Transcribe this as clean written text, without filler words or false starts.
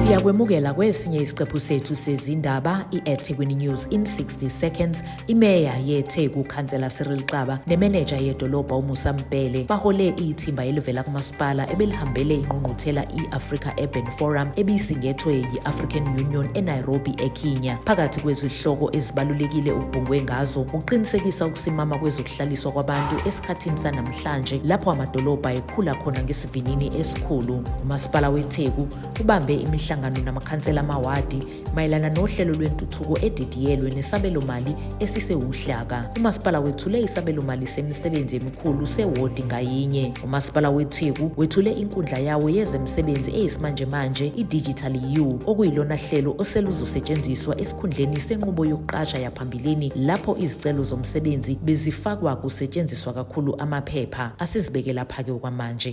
Siyakwemukela kwesinye isiqephu sethu sezindaba i-eThekwini News in 60 Seconds. Imeya yeTheku Khansela Cyril Xaba nemeneja yedolobha uMusa Mbhele bahole ithimba elivela kumasipala ebelihambele ingqungquthela i-Africa Urban Forum ebisingethwe yi-African Union eNairobi eKenya. Phakathi kwezihloko ezibalulekile ukubhungwe ngazo ukuqinisekisa ukusimama kwezokuhlaliswa kwabantu esikhathini sanamhlanje lapho amadolobha ekhula khona ngesivinini esikhulu. Umasipala weTheku ubambe imihlangano namakhansela amawadi mayelana nohlelo lwentuthuko edidiyelwe nesabelomali esisewuhlaka. Umasipala wethule isabelomali semisebenzi emikhulu sewodi ngayinye. Umasipala weTheku wethule inkundla yawo yezemisebenzi eyisimanjemanje i-Digital U, okuyilona hlelo oseluzosetshenziswa esikhundleni senqubo yokuqasha yaphambilini lapho izicelo zomsebenzi bezifakwa kusetshenziswa kakhulu amaphepha. Asizibeke lapha-ke okwamanje.